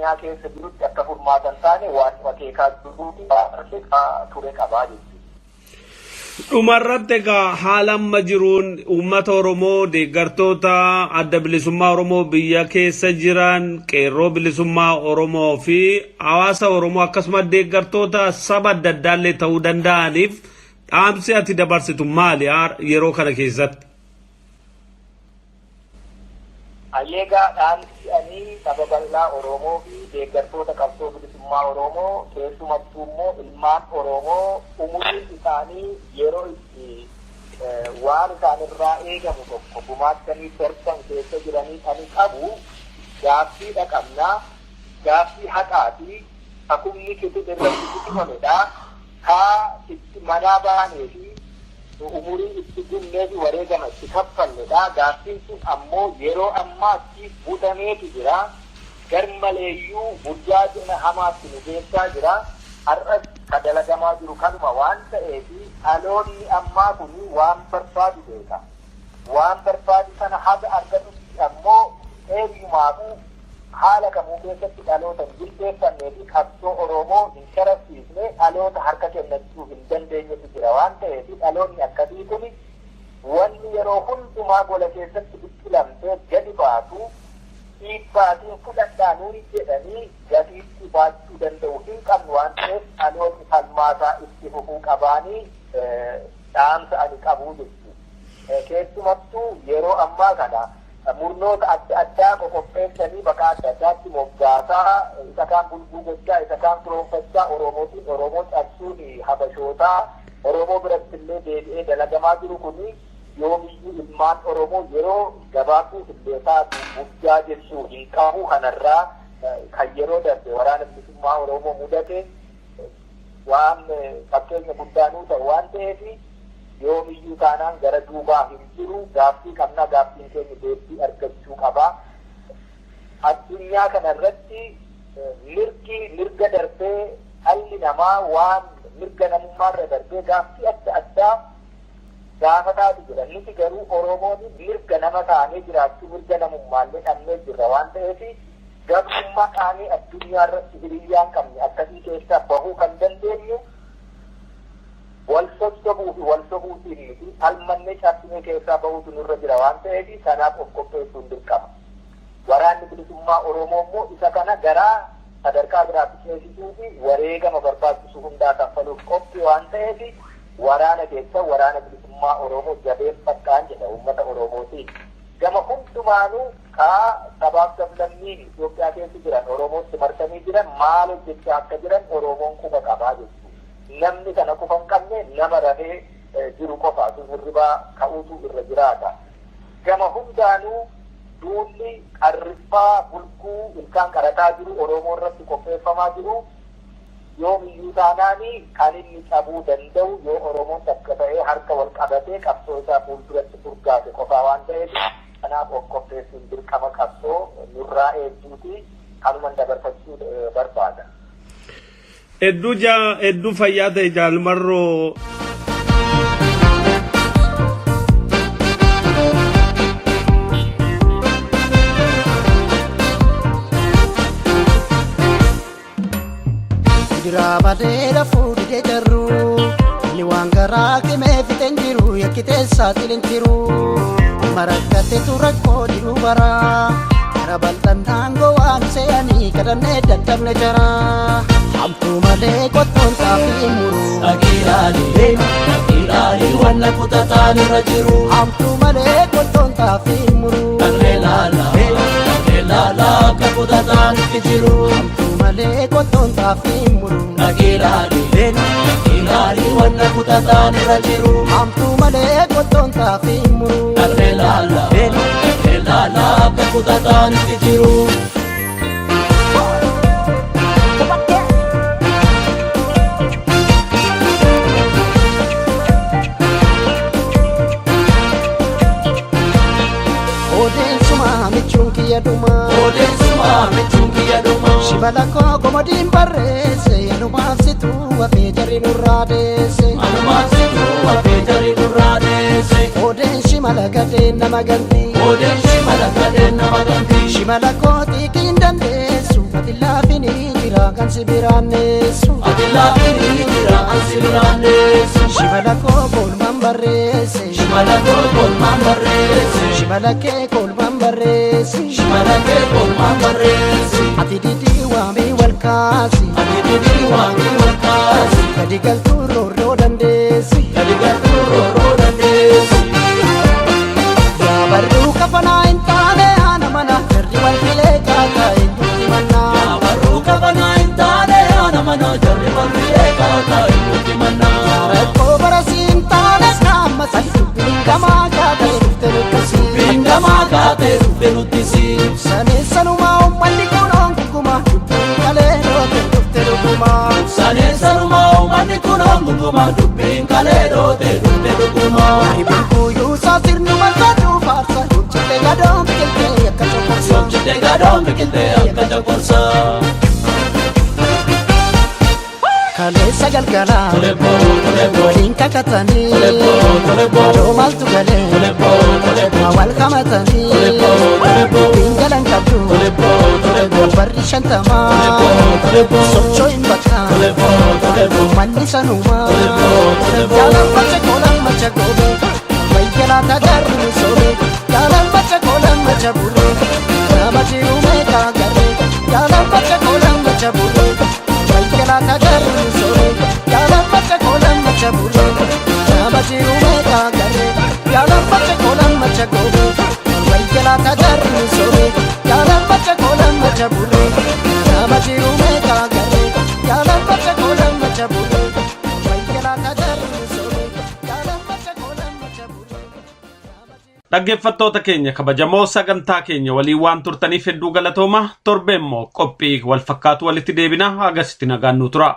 Oromiyaa keessa jirutti akka furmaata hin taane waan nu akeekaa jiruu fi akeekaa ture qabaa jechuudha. Dhumarratti egaa haala amma jiruun uummata Oromoo deeggartoota adda bilisummaa Oromoo biyya keessa jiran qeerroo bilisummaa Oromoo fi hawaasa Oromoo akkasuma deeggartoota saba adda addaallee ta'uu danda'aniif dhaamsi ati dabarsitu maali yeroo kana keessatti? Hayyee egaa dhaamsi ani saba bal'aa Oromoo fi deeggartoota qabsoo bilisummaa Oromoo keessumattuu immoo ilmaan Oromoo umuriin isaanii yeroo itti waan isaanirraa eegamu tokko gumaachanii darban keessa jiranii ani qabu gaaffiidha qabna. Gaaffii haqaati. Ka kumni kitil irratti kitifamedha. Ka itti manaa baanee fi umurii itti gubnee fi wareegama itti kaffalledha. Gaaffiin sun ammoo yeroo ammaatti butameetu jira. Garmaleeyyuu burjaajina hamaatti nu geessaa jira. Har'as ka dalagamaa jiru kanuma waan ta'eef dhaloonni ammaa kun waan barbaadu beeka. Waan barbaadu sana haga argatutti ammoo eenyumaafuu haala kamuu keessatti dhaloota hin jilbeeffannee fi qabsoo Oromoo hin sharafsiisne dhaloota harka kennachuu hin dandeenyetu jira waan ta'eef dhaloonni akkasii kun wanni yeroo hundumaa gola keessatti biqilamtee gadi baatu dhiibbaatiin fudhadhaa nuun jedhanii gatiitti baachuu danda'u hin qabnu waan ta'eef dhaloonni falmaasaa itti fufuu qabaanii dhaamsa ani qabu jechuudha. Keessumattuu yeroo ammaa kana murnoota adda addaa qoqopheessanii maqaa adda addaatti moggaasaa isa kaan bulguu gochaa isa kaan firoonfachaa Oromootiin Oromoo cabsuun habashootaa Oromoo biratti illee deebi'ee dalagamaa jiru kuni yoomiyyuu ilmaan Oromoo yeroo gabaabduuf illee taatu guddaa jechuu hin qabu kanarraa kan yeroo darbe waraana bilisummaa Oromoo mudate waan fakkeenya guddaa nuu ta'u waan ta'eef yoomiyyuu taanaan gara duubaa hin jiru gaaffii qabna gaaffiin keenya deebii argachuu qaba. Addunyaa kana irratti mirgi mirga darbee dhalli namaa waan mirga namummaarra darbee gaaffii adda addaa gaafataatu jira. Nuti garuu Oromoon mirga nama taanee jiraachuu mirga namummaallee dhabnee jirra waan ta'eef gabrummaa qaanii addunyaa irratti hiriyyaan qabne akkasii keessaa bahuu kan dandeenyu wal sossobuu fi wal sobuutiin miti falmannee cabsinee keessaa bahuutu nurra jira waan ta'eef sanaaf of qopheessuun dirqama. Waraanni bilisummaa Oromoo immoo isa kana garaa sadarkaa biraatti ceesisuu fi wareegama barbaachisu hundaa kaffaluuf qophii waan ta'eef waraana keessa waraana bilisummaa Oromoo jabeeffadhaan jedha uummata Oromootiin. Gama hundumaanuu kaa sabaaf sablammiin Itoophiyaa keessa jiran Oromootti marsanii jiran maal hojjechaa akka jiran Oromoon quba qabaa jechuudha. Namni kana quba hin qabne nama rafee jiru qofa sun hirribaa ka'uutu irra jiraata. Gama hundaanuu duulli qarriffaa bulguu ilkaan qarataa jiru Oromoo irratti qopheeffamaa jiru yoomiyyuu taanaani kan inni cabuu danda'u yoo Oromoon takka ta'ee harka wal qabatee qabsoo isaa fuulduratti furgaase qofaa waan ta'eef kanaaf of qopheessuun dirqama qabsoo nurraa eegduuti kanuman dabarfachuu barbaada. Hedduu jaa hedduu fayyaa ta'e Jaal Marroo. Gidiraa badeera fuudhee jarru inni waan garaa qimee fixeen jiru yakkitee saaxileen jiru marakkateetu rakkoo jiru bara gara bal'annaan gowaan se'anii kadhannee dadhabne jara hamtuu malee qottoon xaafii muru Dhaqiidhaanii dhaqiidhaanii wanna kutataan irra jiru. Hamtuu malee qottoon xaafii muru Tarree laala tarree laala akka kutataan itti jiru. Hamtuu malee qottoon xaafii muru Dhaqiidhaanii dhaqiidhaanii wanna kutataan irra jiru. Hamtuu malee qottoon xaafii muru Tarree laala tarree laala akka kutataan itti jiru. Odeessuma michuun kiyya dhumaa. Odeessuma michuun kiyya dhumaa. Shibala koo komodiin barreesse anumaaf situu hafee jarri nurraa deesse. Anumaaf situu hafee jarri nurraa deesse. Odeen shimala gadeen nama ganti. Odeen shimala gadeen nama ganti. Shimala koo xiiqiin dandeessu ati. ansi biraanneessu. Ati laafiin jira ansi biraanneessu. Shimala koo kolmaan barreesse. Shimala koo kolmaan barreesse. Shimala kee kolmaan barreesse. Shimala kee kolmaan barreesse. Ati didii waamii wal kaasi. Ati didii waamii wal kaasi. Gadi galtuu roorroo dandeessi. Gadi galtuu roorroo dandeessi. Yaa barruu kafanaa hin taane haana mana jarri wal filee kaataa eenyutti mannaa. Yaa barruu kafanaa hin taane haana mana jarri wal filee kaataa eenyutti mannaa. Rakkoo barasii hin taane kaammasii dubbiin gamaa kaatee dhufte lukkisii. Dubbiin gamaa kaatee dhufte lukkisii. Saneessanumaa uummanni kun onguma dubbiin kalee dhoote dhufte dhugumaa. Saneessanumaa uummanni kun onguma dubbiin kalee dhoote dhufte dhugumaa. Ribuun kuyyuu saasirnuma saduu faarsa yoomchite gadoon biqiltee akka coqorsa. Yoomchite gadoon biqiltee akka coqorsa. Kaleessa galgalaa Tole boo tole boo. waliin kakatanii Tole boo tole boo. iddoo maaltu galee Tole boo tole boo. waa wal qabatanii Tole boo tole boo. dubbiin galan qabdu Tole boo tole boo. barri shantamaa Tole boo tole boo. sochoo hin bakka Tole boo tole boo. manni sanumaa Tole boo tole boo. jaalan macha koolan macha goobee wayyanaa tajaajillu misoomee jaalan macha koolan macha bulee nama jiru meeqa garee jaalan macha koolan macha bulee wayyanaa tajaajillu misoomee jaalan macha koolan macha bulee nama jiru meeqa garee jaalan macha koolan macha goobee wayyanaa tajaajillu misoomee jaalan macha koolan macha bulee nama jiru meeqa garee jaalan macha koolan macha bulee wayyanaa tajaajillu misoomee jaalan macha koolan macha bulee. Dhaggeeffattoota keenya kabajamoo sagantaa keenya waliin waan turtaniif hedduu galatooma. Torbee immoo qophii wal fakkaatu walitti deebina. Agasitti nagaan nu tura.